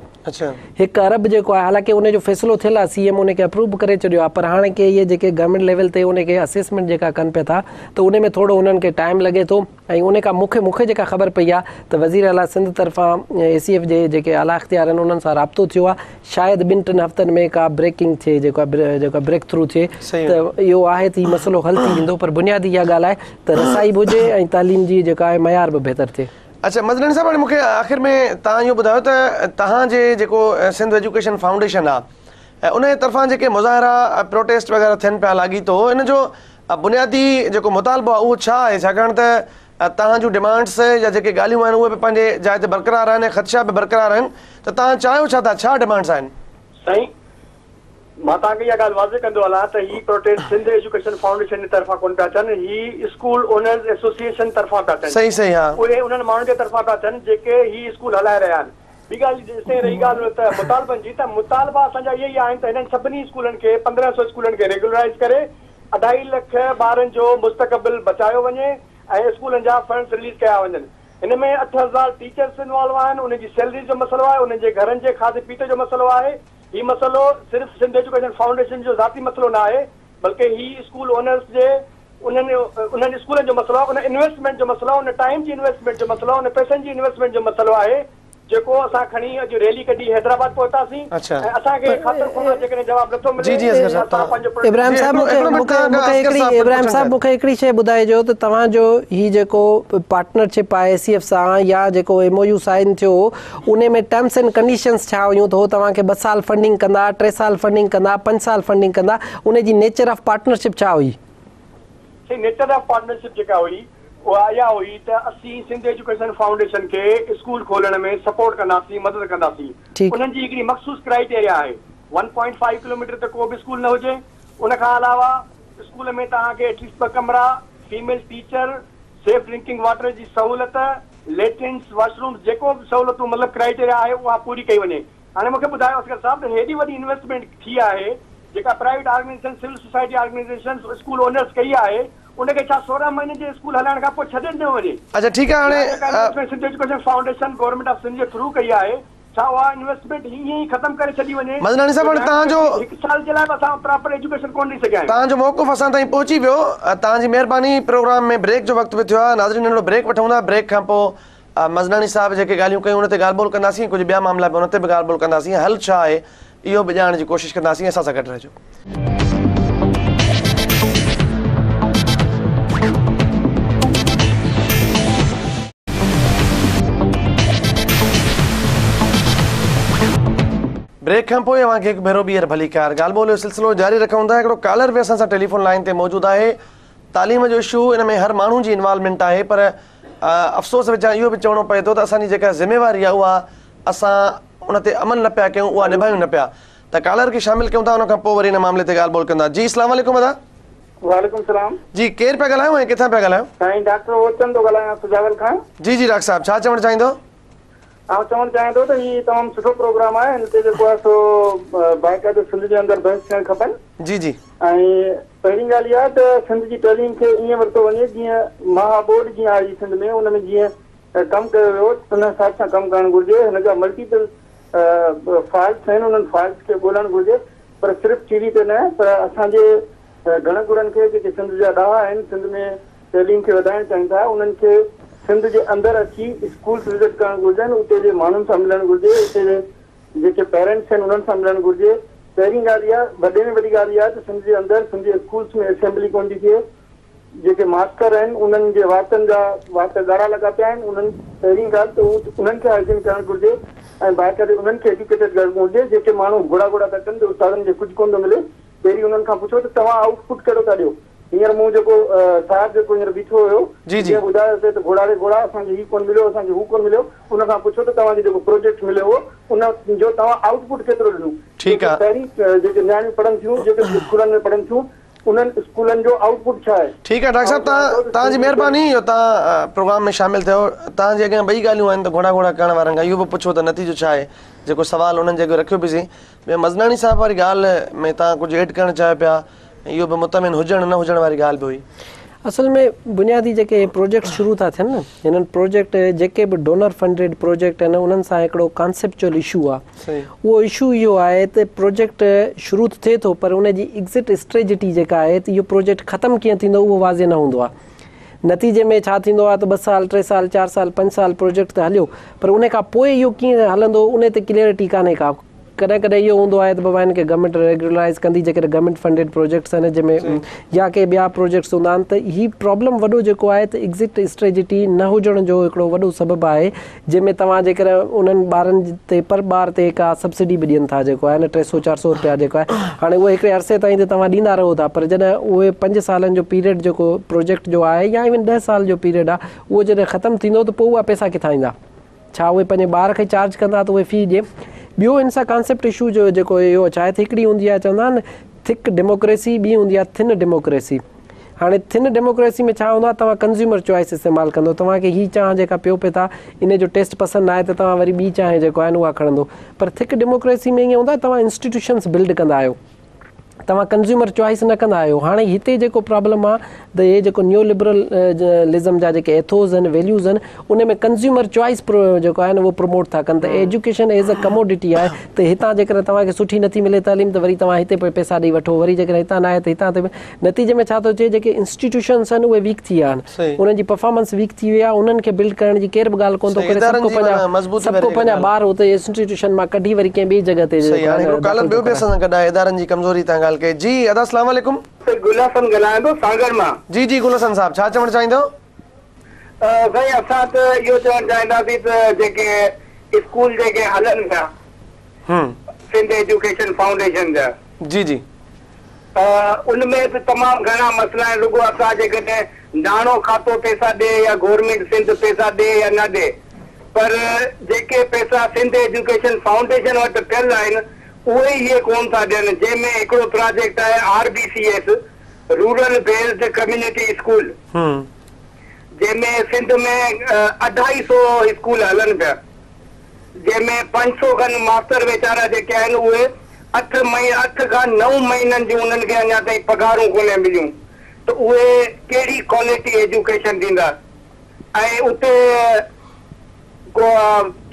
هڪ ارب جيڪو آهي حالانڪه انهي جو فيصلو ٿيل آهي سي ايم انهي کي اپروو به ڪري ڇڏيو آهي پر هاڻي ڪي اهي جيڪي گورنمينٽ ليول تي انهي کي اسيسمينٽ جيڪا ڪن پيا ٿا ته انهي ۾ ٿورو انهن کي ٽائيم لڳي ٿو ۽ ان کان مون کي مون کي جيڪا خبر پئي آهي ته وزير اعليٰ سنڌ طرفان اي سي ايف جي جيڪي اعليٰ اختيار آهن انهن سان رابطو ٿيو آهي شايد ٻن ٽن هفتن ۾ ڪا بريڪنگ ٿئي جيڪو جيڪو بريڪ ٿرو ٿئي ته اهو آهي ته هي مسئلو حل ٿي ويندو پر بنيادي اها ڳالهه آهي ته رسائي به هجي ۽ تعليم جي جيڪا آهي معيار به بهتر ٿئي. اڇا مزناڻي صاحب هاڻي مون کي آخر ۾ توهان اهو ٻڌايو ته توهان جي جيڪو سنڌ ايجوڪيشن فائونڊيشن آهي ان جي طرفان جيڪي مظاهرا پروٽيسٽ وغيره ٿين پيا لاڳيتو ان جو بنيادي جيڪو مطالبو آهي اهو ڇا آهي ڇاڪاڻ ته توهان جون ڊمانڊس يا جيڪي ڳالهيون آهن اهي به پنهنجي جاء تي برقرار آهن ۽ خدشا به برقرار آهن ته توهان چاهيو ڇا ٿا ڇا ڊمانڊس آهن؟ سائين مان توهان کي اها ڳالهه واضح ڪندو هلان ته هي پروٽيسٽ سنڌ ايجوڪيشن فائونڊيشن جي طرفان ڪونه پيا ٿين هي اسڪول اونرز ايسوسيئيشن طرفان پيا ٿين صحيح صحيح ها. اهي انهن ماڻهن جي طرفان پيا ٿين جيڪي هي اسڪول هلائي رهيا آهن ٻي ڳالهه جيستائين رهي ڳالهه ته مطالبن جي ته مطالبا اسان جا اهي ئي آهن ته هنن سڀني اسڪولن کي 1500 اسڪولن کي ريگيولرائيز ڪري اڍائي لک ٻارن جو مستقبل بچايو وڃي ۽ اسڪولن جا فنڊز رليز ڪيا وڃن. هن ۾ 8000 ٽيچرس انوالو آهن، انهن جي سيلريز جو مسئلو آهي، انهن جي گهرن جي کاڌي پيتي جو مسئلو آهي. هي مسئلو صرف سنڌ ايجوڪيشن فائونڊيشن جو ذاتي مسئلو نه آهي بلڪه هي اسڪول اونرز جي انهن انهن اسڪولن جو مسئلو آهي، ان انويسٽمينٽ جو مسئلو آهي، ان ٽائيم جي انويسٽمينٽ جو مسئلو آهي، ان پئسن جي انويسٽمينٽ جو مسئلو آهي. جيڪو اسان کڻي اڄ ريلي ڪڍي حيدرآباد پهتاسين ۽ اسان کي خاطر خواهه جيڪڏهن جواب نٿو ملي ته اسان پنهنجو پروٽيسٽ ابراهيم صاحب مون کي مون کي مون کي هڪڙي ابراهيم صاحب مون کي هڪڙي شيء ٻڌائجو ته توهان جو هي جيڪو پارٽنرشپ آهي اي سي ايف سان يا جيڪو ايم او يو سائن ٿيو انهي ۾ ٽرمس اينڊ ڪنڊيشنس ڇا هيون ته هو توهان کي ٻه سال فنڊنگ ڪندا ٽي سال فنڊنگ ڪندا پنج سال فنڊنگ ڪندا انهي جي نيچر آف پارٽنرشپ ڇا هئي؟ سائين نيچر آف پارٽنرشپ جيڪا هئي اها اها هئي ته اسين سنڌ ايجوڪيشن فائونڊيشن کي اسڪول کولڻ ۾ سپورٽ ڪنداسين مدد ڪنداسين انهن جي هڪڙي مخصوص ڪرائيٽيريا آهي ون پوائنٽ فائيو ڪلوميٽر تي ڪو به اسڪول نه هجي ان کان علاوه اسڪول ۾ توهان کي ايٽليسٽ ٻه ڪمرا female teacher safe drinking water جي سهولت ليٽرنس واش رومس جيڪو به سهولتون مطلب ڪرائيٽيريا آهي اها پوري ڪئي وڃي. هاڻي مون کي ٻڌايو اصغر صاحب ته هيڏي وڏي انويسٽمينٽ ٿي آهي جيڪا private organisation, civil society organization, school owners ڪئي آهي ان کي ڇا 16 مهينن جي اسڪول هلائڻ کان پوء ڇڏي ڏنو وڃي؟ اڇا ٺيڪ آهي هاڻي. يا جيڪا investment Sindh education foundation government of Sindh جي ٿرو ڪئي آهي ڇا اها انويسٽمينٽ ائين ئي ختم ڪري ڇڏي وڃي؟ مزناڻي صاحب هاڻي توهان جو. هڪ سال جي لاء به اسان پراپر ايجوڪيشن ڪونه ڏئي سگهيا آهيون. توهان جو موقف اسان تائين پهچي ويو توهان جي مهرباني پروگرام ۾ بريڪ جو وقت به ٿيو آهي ناظرين ننڍڙو بريڪ وٺون ٿا بريڪ کان پوء مزناڻي صاحب جيڪي ڳالهيون ڪيون ان تي ڳالهه ٻولهه ڪنداسين ڪجهه ٻيا معاملا به ان تي به ڳالهه ٻولهه ڪنداسين حل ڇا آهي اهو به ڄاڻڻ جي ڪوشش ڪنداسين اسان سان گڏ رهجو. بريڪ کان پوء اوهان کي هڪ ڀيرو ٻيهر ڀليڪار ڳالهه ٻولهه جو سلسلو جاري رکون ٿا هڪڙو ڪالر به اسان سان ٽيليفون لائين تي موجود آهي تعليم جو اشو ان ۾ هر ماڻهو جي انوالومينٽ آهي پر افسوس وچان اهو به چوڻو پئي ٿو ته اسان جي جيڪا ذميواري آهي اها اسان ان تي عمل نه پيا ڪيون اها نڀايون نه پيا ته ڪالر کي شامل ڪيون ٿا ان کان پوء وري ان معاملي تي ڳالهه ٻولهه ڪندا جي اسلام عليڪم ادا. وعليڪم السلام. جي ڪير پيا ڳالهايو ۽ ڪٿان پيا ڳالهايو؟ سائين ڊاڪٽر هوتچند ٿو ڳالهايان سجاول کان. جي جي ڊاڪٽر صاحب ڇا چوڻ چاهيندو؟ آئون چوڻ چاهيان ٿو ته هي تمام سٺو پروگرام آهي هن تي جيڪو آهي سو باقاعده سنڌ جي اندر بحث ٿيڻ کپن. جي جي. ۽ پهرين ڳالهه اها آهي ته سنڌ جي تعليم کي ائين ورتو وڃي جيئن مها ٻوڏ جيئن آئي سنڌ ۾ ان ۾ جيئن ڪم ڪيو ويو ان حساب سان ڪم ڪرڻ گهرجي هن جا ملٽيپل فالٽس آهن انهن فالٽس کي ڳولڻ گهرجي پر صرف ٽي وي تي نه پر اسان جي گهڻ گهرن کي جيڪي سنڌ جا ڏاها آهن سنڌ ۾ تعليم کي وڌائڻ چاهين ٿا انهن کي سنڌ جي اندر اچي اسڪولس وزٽ ڪرڻ گهرجن اتي جي ماڻهن سان ملڻ گهرجي اتي جي جيڪي پيرنٽس آهن انهن سان ملڻ گهرجي پهرين ڳالهه اها وڏي ۾ وڏي ڳالهه اها آهي ته سنڌ جي اندر سنڌ جي اسڪولس ۾ اسيمبلي ڪونه ٿي ٿئي جيڪي ماستر آهن انهن جي واتن جا وات ڳاڙها لڳا پيا آهن انهن پهرين ڳالهه ته انهن کي هائجين ڪرڻ گهرجي ۽ باقاعدي انهن کي ايجوڪيٽيڊ ڪرڻ گهرجي جيڪي ماڻهو گهوڙا گهوڙا ٿا ڪن ته استادن کي ڪجهه ڪونه ٿو ملي پهرين انهن کان پڇو ته توهان آئوٽ پٽ ڪهڙو ٿا ڏيو هينئر مون جيڪو صاحب جيڪو هينئر بيٺو هيو جنهن ٻڌايو پئي ته گهوڙا ڙي گهوڙا اسان کي هي ڪونه مليو اسان کي هو ڪونه مليو ان کان پڇو ته توهان کي جيڪو پروجيڪٽ مليو هو ان جو توهان آئوٽ پٽ ڪيترو ڏنو ٺيڪ آ. پهرين جيڪي نياڻيون پڙهن ٿيون جيڪي اسڪولن ۾ پڙهن ٿيون انهن اسڪولن جو آئوٽ پٽ ڇا آهي. ٺيڪ آ ڊاڪٽر صاحب توهان توهان جي مهرباني جو توهان پروگرام ۾ شامل ٿيو توهان جي اڳيان ٻئي ڳالهيون آهن ته گهوڙا گهوڙا ڪرڻ وارن کان اهو به پڇو ته نتيجو ڇا آهي جيڪو سوال انهن جي اڳيان رکيو به سين ٻيو مزناڻي صاحب واري ڳالهه ۾ توهان ڪجهه ايڊ ڪرڻ چاهيو پيا ۽ اهو به مطمئن هجڻ نه هجڻ واري ڳالهه به هئي. اصل ۾ بنيادي جيڪي هي پروجيڪٽس شروع ٿا ٿين نه هنن پروجيڪٽ جيڪي به ڊونر فنڊيڊ پروجيڪٽ آهن انهن سان هڪڙو ڪانسيپچوئل اشو آهي اهو اشو اهو آهي ته پروجيڪٽ شروع ته ٿئي ٿو پر ان جي ايگزٽ اسٽريجٽي جيڪا آهي ته اهو پروجيڪٽ ختم ڪيئن ٿيندو اهو واضح نه هوندو آهي نتيجي ۾ ڇا ٿيندو آهي ته ٻه سال ٽي سال چار سال پنج سال پروجيڪٽ ته هليو پر ان کان پوء اهو ڪيئن هلندو ان تي ڪليئرٽي ڪانهي ڪا ڪڏهن ڪڏهن اهو هوندو آهي ته بابا هن کي گورنمينٽ ريگيولرائيز ڪندي جيڪڏهن گورنمينٽ فنڊيڊ پروجيڪٽس آهن جنهن ۾ يا ڪي ٻيا پروجيڪٽس هوندا آهن ته هي پرابلم وڏو جيڪو آهي ته ايگزٽ اسٽريجٽي نه هجڻ جو هڪڙو وڏو سبب آهي جنهن ۾ توهان جيڪڏهن انهن ٻارن تي پر ٻار تي ڪا سبسڊي به ڏين ٿا جيڪو آهي نه ٽي سو چار سو روپيا جيڪو آهي هاڻي اهي هڪڙي عرصي تائين ته توهان ڏيندا رهو ٿا پر جڏهن اهي پنج سالن جو پيريڊ جيڪو پروجيڪٽ جو آهي يا ايون ڏهه سال جو پيريڊ آهي اهو جڏهن ختم ٿيندو ته پوء اها پئسا ڪٿان ايندا؟ ڇا اهي پنهنجي ٻار کي چارج ڪندا ته اهي في ڏين؟ ٻيو ان سان ڪانسيپٽ اشو جو جيڪو اهو ڇا آهي ته هڪڙي هوندي آهي چوندا آهن ٿڪ ڊيموڪريسي ٻي هوندي آهي ٿن ڊيموڪريسي هاڻي ٿن ڊيموڪريسي ۾ ڇا هوندو آهي توهان ڪنزيومر چوائس استعمال ڪندو توهان کي هي چانهه جيڪا پيو پئي ٿا ان جو ٽيسٽ پسند نه آهي ته توهان وري ٻي چانهه جيڪو آهي نه اها کڻندو پر ٿڪ ڊيموڪريسي ۾ ائين هوندو آهي توهان انسٽيٽيوشنس بلڊ ڪندا آهيو توهان ڪنزيومر چوائس نه ڪندا آهيو هاڻي هتي جيڪو پرابلم آ ته هي جيڪو نيو لبرل لزم جا جيڪي ايٿوز آهن ويليوز آهن ان ۾ ڪنزيومر چوائس جيڪو آهي نه اهو پروموٽ ٿا ڪن ته ايجوڪيشن ايز ا ڪموڊٽي آهي ته هتان جيڪڏهن توهان کي سٺي نٿي ملي تعليم ته وري توهان هتي پئسا ڏئي وٺو وري جيڪڏهن هتان ناهي ته هتان ته نتيجي ۾ ڇا ٿو ٿئي جيڪي انسٽيٽيوشنس آهن اهي ويڪ ٿي ويا آهن انهن جي پرفارمنس ويڪ ٿي وئي آهي انهن کي بلڊ ڪرڻ جي ڪير به ڳالهه ڪونه ٿو ڪري سڀ ڪو پنهنجا سڀ ڪو پنهنجا ٻار اتي انسٽيٽيوشن مان ڪڍي وري ڪنهن ٻي جڳهه تي صحيح هاڻي هڪڙو ڪالر ٻيو به اسان سان گڏ آهي ادارن جي ڪمزوري تان ڳالهه ڪئي جي ادا اسلام عليڪم. سائين گل حسن ڳالهايان ٿو سانگهڙ مان. جي جي گل حسن صاحب ڇا چوڻ چاهيندؤ؟ سائين اسان ته اهو چوڻ چاهينداسين ته جيڪي اسڪول جيڪي هلن پيا سنڌ ايجوڪيشن فائونڊيشن جا جي جي. ان ۾ به تمام گهڻا مسئلا آهن رڳو اسان جيڪڏهن ناڻو کاتو پئسا ڏي يا گورنمينٽ سنڌ پئسا ڏي يا نه ڏي پر جيڪي پئسا سنڌ ايجوڪيشن فائونڊيشن وٽ پيل آهن اهي ئي اهي ڪون ٿا ڏين جنهن ۾ هڪڙو پراجيڪٽ آهي R B C S rural based community school جنهن ۾ سنڌ ۾ اڍائي سو اسڪول هلن پيا. جنهن ۾ 500 کن ماستر ويچارا جيڪي آهن اهي 8 مهي 8 کان 9 مهينن جون انهن کي اڃا تائين پگهارون ڪونهي مليون ته اهي ڪهڙي ڪوالٽي ايجوڪيشن ڏيندا ۽ اتي ڪو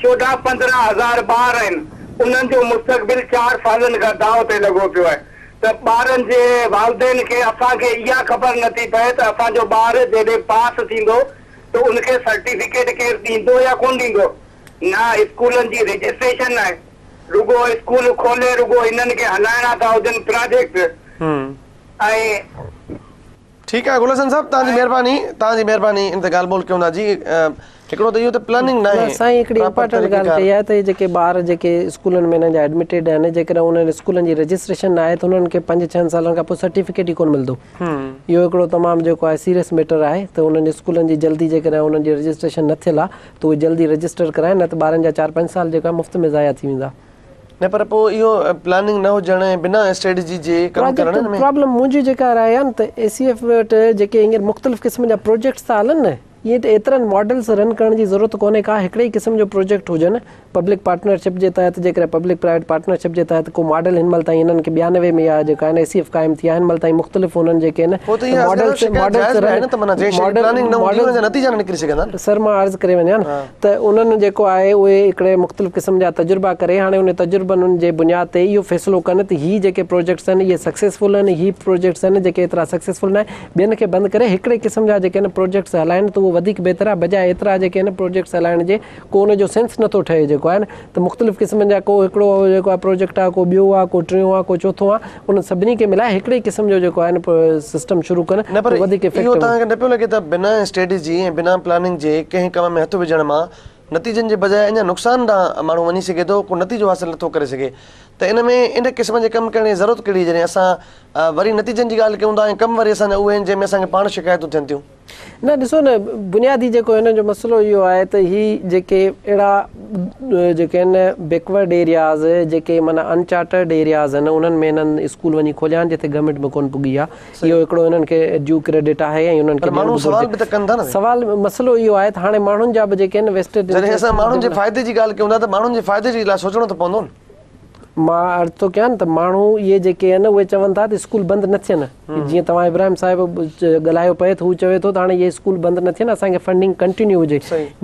14 15 هزار ٻار آهن انهن جو مستقبل 4 سالن کان داء تي لڳو پيو آهي ته ٻارن جي والدين کي اسان کي اها خبر نه ٿي پئي ته اسان جو ٻار جڏهن پاس ٿيندو ته ان کي سرٽيفڪيٽ ڪير ڏيندو يا ڪونه ڏيندو نه اسڪولن جي رجسٽريشن آهي رڳو اسڪول کولي رڳو انهن کي هلائڻا ٿا هجن پراجيڪٽ ۽. ٺيڪ آهي گل حسن صاحب توهان جي مهرباني توهان جي مهرباني ان تي ڳالهه ٻولهه ڪيون ٿا جي هڪڙو ته اهو ته پلاننگ ناهي سائين هڪڙي امپارٽنٽ ڳالهه ڪئي آهي ته جيڪي ٻار جيڪي اسڪولن ۾ انهن جا ايڊمٽيڊ آهن جيڪڏهن انهن اسڪولن جي رجسٽريشن ناهي ته انهن کي 5 6 سالن کان پوء سرٽيفڪيٽ ئي ڪونه ملندو اهو هڪڙو تمام جيڪو آهي سيريس ميٽر آهي ته انهن اسڪولن جي جلدي جيڪڏهن انهن جي رجسٽريشن نه ٿيل آهي ته اهي جلدي رجسٽر ڪرائن نه ته ٻارن جا 4 5 سال جيڪو آهي مفت ۾ ضايع ٿي ويندا. نه پر پوء اهو پلاننگ نه هجڻ ۽ بنا اسٽريٽجي جي ڪم ڪرڻ ان ۾. پرابلم منهنجي جيڪا راء آهي نه ته اي سي ايف وٽ جيڪي هينئر مختلف قسم جا پروجيڪٽس ٿا هلن نه ائين ته ايترن ماڊلز رن ڪرڻ جي ضرورت ڪونهي ڪا هڪڙي ئي قسم جو پروجيڪٽ هجن پبلڪ پارٽنرشپ جي تحت جيڪڏهن پبلڪ پرائيويٽ پارٽنرشپ جي تحت ڪو ماڊل هن مهل تائين هنن کي 92 ۾ اها جيڪا آهي نه اي سي ايف قائم ٿي آهي هن مهل تائين مختلف هنن جيڪي آهن پوء ته اها ماڊلز ماڊلز رن ته معنيٰ جنهن شيء جي پلاننگ نه هوندي ان جا نتيجا نه نڪري سگهندا نه. سر مان عرض ڪري وڃان ته انهن جيڪو آهي اهي هڪڙي مختلف قسم جا تجربا ڪري هاڻي انهن تجربن جي بنياد تي اهو فيصلو ڪن ته هي جيڪي پروجيڪٽس آهن اهي سڪسيسفل آهن هي پروجيڪٽس آهن جيڪي ايترا سڪسيسفل ناهن ٻين کي بند ڪري هڪڙي قسم جا جيڪي آهن پروجيڪٽس هلائن ته اهو وڌيڪ بهتر آهي بجاء ايترا جيڪي آهن پروجيڪٽس هلائڻ جي ڪو ان جو سينس نٿو ٺهي جيڪو آهي نه ته مختلف قسمن جا ڪو هڪڙو جيڪو آهي پروجيڪٽ آهي ڪو ٻيو آهي ڪو ٽيون آهي ڪو چوٿون آهي انهن سڀني کي ملائي هڪڙي قسم جو جيڪو آهي نه سسٽم شروع ڪن نه پر ته وڌيڪ اهو افيڪٽو. توهان کي نه پيو لڳي ته بنا اسٽريٽجي ۽ بنا پلاننگ جي ڪنهن ڪم ۾ هٿ وجهڻ مان نتيجن جي بجاء اڃا نقصان ڏانهن ماڻهو وڃي سگهي ٿو ڪو نتيجو حاصل نٿو ڪري سگهي ته ان ۾ ان قسم جي ڪم ڪرڻ جي ضرورت ڪهڙي جڏهن اسان وري نتيجن جي ڳالهه ڪيون ٿا ۽ ڪم وري اسان جا اهي آهن جنهن ۾ اسان کي پاڻ شڪايتون ٿين ٿيون. نه ڏسو نه بنيادي جيڪو هن جو مسئلو اهو آهي ته هي جيڪي اهڙا جيڪي آهن بيڪورڊ ايرياز جيڪي معنيٰ انچارٽرڊ ايرياز آهن انهن ۾ هنن اسڪول وڃي کوليا آهن جتي گورنمينٽ به ڪونه پڳي آهي اهو هڪڙو هنن کي ڊيو ڪريڊٽ آهي ۽ انهن کي پر ماڻهو سوال به ته ڪن ٿا نه سوال مسئلو اهو آهي ته هاڻي ماڻهن جا به جيڪي آهن ويسٽيڊ جڏهن اسان ماڻهن جي فائدي جي ڳالهه ڪيون ٿا ته ماڻهن جي فائدي جي لاء سوچڻو ته پوندو نه. مان عرض ٿو ڪيان ته ماڻهو اهي جيڪي آهن اهي چون ٿا ته اسڪول بند نه ٿين جيئن توهان ابراهيم صاحب ڳالهايو پئي ته هو چوي ٿو ته هاڻي اهي اسڪول بند نه ٿين اسان کي فنڊنگ ڪنٽينيو هجي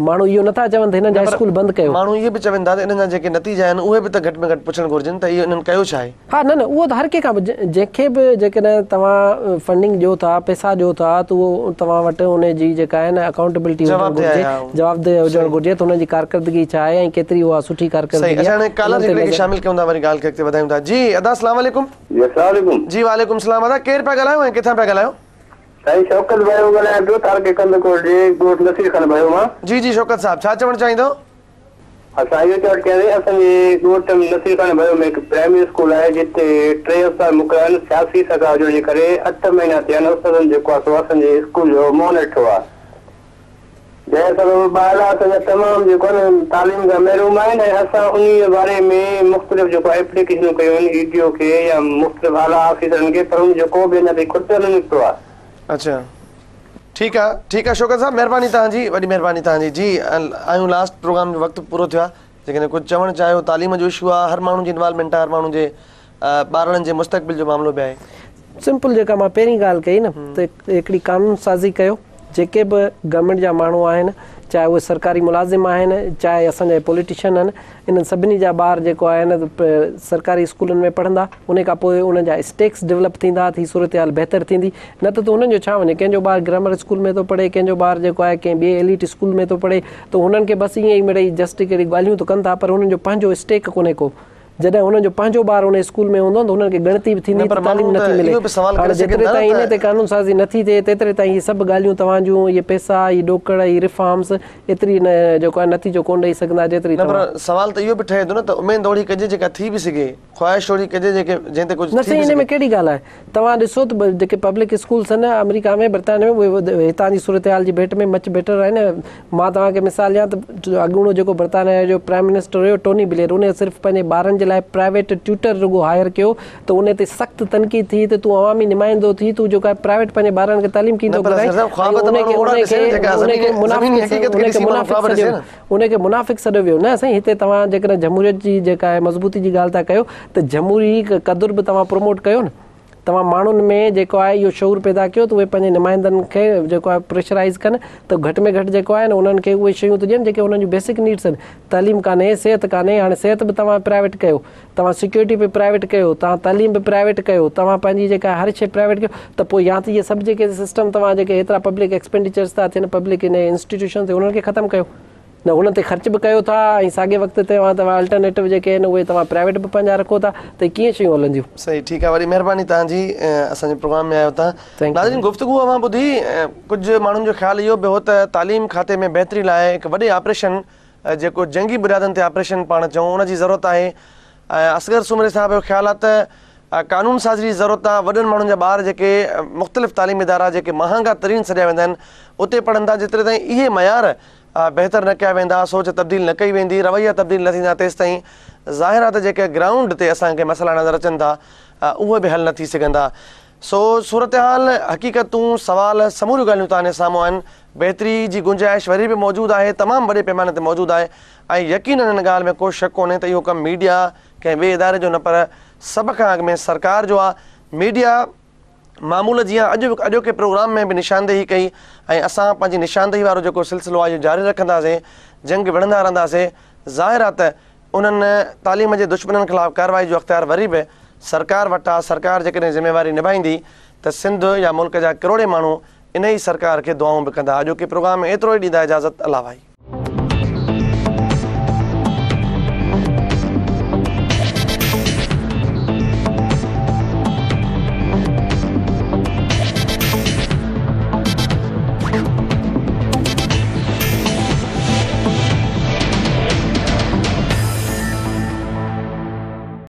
ماڻهو اهو نٿا چون ته هنن جا اسڪول بند ڪيو. ماڻهو اهي به چون ٿا ته انهن جا جيڪي نتيجا آهن اهي به ته گهٽ ۾ گهٽ پڇڻ گهرجن ته اهو انهن ڪيو ڇا آهي. ها نه نه اهو ته هر ڪنهن کان جنهن کي به جيڪڏهن توهان فنڊنگ ڏيو ٿا پئسا ڏيو ٿا ته اهو توهان وٽ ان جي جيڪا آهي نه اڪائونٽيبلٽي هجڻ گهرجي جوابده هجڻ گهرجي ته انهن جي ڪارڪردگي ڇا آهي ۽ ڪيتري اها سٺي ڪارڪردگي صحيح اڇا هاڻي ڪالر هڪڙي کي شامل ڪيون ٿا وري ڳالهه کي اڳتي وڌايون ٿا جي ادا اسلام عليڪم. جي اسلام عليڪم. جي وعليڪم السلام ادا ڪير پيا ڳالهايو ۽ ڪٿان پيا ڳالهايو. سائين شوڪت ڀيو ڳالهايان پيو تعلقي ڪنڌڪوٽ جي ڳوٺ نصير خان ڀيو مان. جي جي شوڪت صاحب ڇا چوڻ چاهيندؤ. اسان اهو چوڻ چاهينداسين اسان جي ڳوٺ نصير خان ڀيو ۾ هڪ پرائمري اسڪول آهي جتي ٽي استاد مقرر آهن سياسي سگها هجڻ جي ڪري 8 مهينا ٿيا آهن استادن جيڪو آهي سو اسان جي اسڪول جو منهن نه ڏٺو آهي جنهن سبب ٻارڙا اسان جا تمام جيڪو آهي نه تعليم کان محروم آهن ۽ اسان انهي باري ۾ مختلف جيڪو آهي ايپليڪيشنون ڪيون آهن اي ڊي او کي يا مختلف اعليٰ آفيسرن کي پر ان جو ڪو به اڃا تائين کٽ نه نڪتو آهي. اڇا ٺيڪ آ ٺيڪ آ شوڪت صاحب مهرباني توهان جي وڏي مهرباني توهان جي جي آهيون لاسٽ پروگرام جو وقت پورو ٿيو آ جيڪڏهن ڪجهه چوڻ چاهيو تعليم جو اشو آ هر ماڻهو جي انوالومينٽ آ هر ماڻهو جي ٻارڙن جي مستقبل جو معاملو به آهي. سمپل جيڪا مان پهرين ڳالهه ڪئي نه ته هڪڙي قانون سازي ڪيو جيڪي به گورنمينٽ جا ماڻهو آهن چاهي اهي سرڪاري ملازم آهن چاهي اسان جا پوليٽيشن آهن انهن سڀني جا ٻار جيڪو آهي نه سرڪاري اسڪولن ۾ پڙهندا انهي کان پوء انهن جا اسٽيڪس ڊولپ ٿيندا ته هي صورتحال بهتر ٿيندي نه ته ته هنن جو ڇا وڃي ڪنهن جو ٻار گرامر اسڪول ۾ ٿو پڙهي ڪنهن جو ٻار جيڪو آهي ڪنهن ٻئي ايليٽ اسڪول ۾ ٿو پڙهي ته هنن کي بس ائين ئي مڙئي جسٽ هڪڙي ڳالهيون ته ڪن ٿا پر هنن جو پنهنجو اسٽيڪ ڪونهي ڪو جڏهن هنن جو پنهنجو ٻار ان اسڪول ۾ هوندو ته هنن کي ڳڻتي به ٿيندي ته تعليم نٿي ملي. هاڻي جيتري تائين انهي تي قانون سازي نٿي ٿئي تيتري تائين هي سڀ ڳالهيون توهان جون اهي پئسا هي ڏوڪڙ هي ريفارمز ايتري نه جيڪو آهي نتيجو ڪونه ڏئي سگهندا جيتري نه پر سوال ته اهو به ٺهي ٿو نه ته اميد اوڙي ڪجي جيڪا ٿي به سگهي، خواهش اوڙي ڪجي جيڪي جنهن تي ڪجهه نه ٿي سائين به انهي ۾ سگهي. ڪهڙي ڳالهه آهي توهان ڏسو ته جيڪي پبلڪ اسڪولس آهن آمريڪا ۾ برطانيا ۾ اهي هتان جي صورتحال جي ڀيٽ ۾ مچ بيٽر آهن مان توهان کي مثال ڏيان ته اڳوڻو جيڪو برطانيا جو پرائم منسٽر هيو ٽوني بليئر انهي صرف پنهنجي ٻارن جي لاء جي لاء پرائيويٽ ٽيوٽر رڳو هائر ڪيو ته ان تي سخت تنقيد ٿي ته تون عوامي نمائندو ٿي تون جيڪو آهي پرائيويٽ پنهنجي ٻارن کي تعليم ڪيئن ٿو گهرائين ۽ ان کي منافق سڏيو ويو نه سائين هتي توهان جيڪڏهن جمهوريت جي جيڪا آهي مضبوطي جي ڳالهه ٿا ڪيو ته جمهوري قدر به توهان پروموٽ ڪيو نه توهان ماڻهن ۾ جيڪو آهي اهو شعور پيدا ڪيو ته اهي پنهنجي نمائندن کي جيڪو آهي پريشرائيز ڪن ته گهٽ ۾ گهٽ جيڪو آهي نه انهن کي اهي شيون ته ڏين جيڪي انهن جون بيسڪ نيڊس آهن تعليم ڪانهي صحت ڪانهي هاڻي صحت به توهان پرائيويٽ ڪيو توهان سيڪيورٽي به پرائيويٽ ڪيو توهان تعليم به پرائيويٽ ڪيو توهان پنهنجي جيڪا هر شيء پرائيويٽ ڪيو ته پوء يا ته اهي سڀ جيڪي سسٽم توهان جيڪي ايترا پبلڪ ايڪسپينڊيچرس ٿا ٿين پبلڪ ان انسٽيٽيوشن تي انهن کي ختم ڪيو نه انهن تي خرچ به ڪيو ٿا ۽ ساڳي وقت تي توهان توهان الٽرنيٽو جيڪي آهن اهي توهان پرائيويٽ به پنهنجا رکو ٿا ته هي ڪيئن شيون هلنديون. صحيح ٺيڪ آهي وڏي مهرباني توهان جي اسان جي پروگرام ۾ آيو توهان ناظرين گفتگو اوهان ٻڌي ڪجهه ماڻهن جو خيال اهو به هو ته تعليم کاتي ۾ بهتري لاء هڪ وڏي آپريشن جيڪو جنگي بنيادن تي آپريشن پاڻ چئون ان جي ضرورت آهي ۽ اصغر سومري صاحب جو خيال آهي ته قانون سازي جي ضرورت آهي وڏن ماڻهن جا ٻار جيڪي مختلف تعليمي ادارا جيڪي مهانگا ترين سڏيا ويندا آهن اتي پڙهن ٿا جيتري تائين اهي معيار بهتر نه ڪيا ويندا، سوچ تبديل نه ڪئي ويندي، رويا تبديل نه ٿيندا تيستائين ظاهر آهي ته جيڪي گرائونڊ تي اسان کي مسئلا نظر اچن ٿا اهي به حل نه ٿي سگهندا. سو صورتحال، حقيقتون، سوال سموريون ڳالهيون توهان جي سامهون آهن، بهتري جي گنجائش وري به موجود آهي، تمام وڏي پيماني تي موجود آهي ۽ يقينن ان ڳالهه ۾ ڪو شڪ ڪونهي ته اهو ڪم ميڊيا ڪنهن ٻئي اداري جو نه پر سڀ کان اڳ ۾ سرڪار جو آهي، ميڊيا معمول جيان اڄ به اڄوڪي پروگرام ۾ به نشاندهي ڪئي ۽ اسان پنهنجي نشاندهي وارو جيڪو سلسلو آهي اهو جاري رکنداسين، جنگ وڙهندا رهنداسين، ظاهر آهي ته انهن تعليم جي دشمنن خلاف ڪارروائي جو اختيار وري به سرڪار وٽ آهي، سرڪار جيڪڏهن ذميواري نڀائيندي ته سنڌ يا ملڪ جا ڪروڙين ماڻهو انهي سرڪار کي دعائون به ڪندا. اڄوڪي پروگرام ۾ ايترو ئي ڏيندا اجازت الله واهي.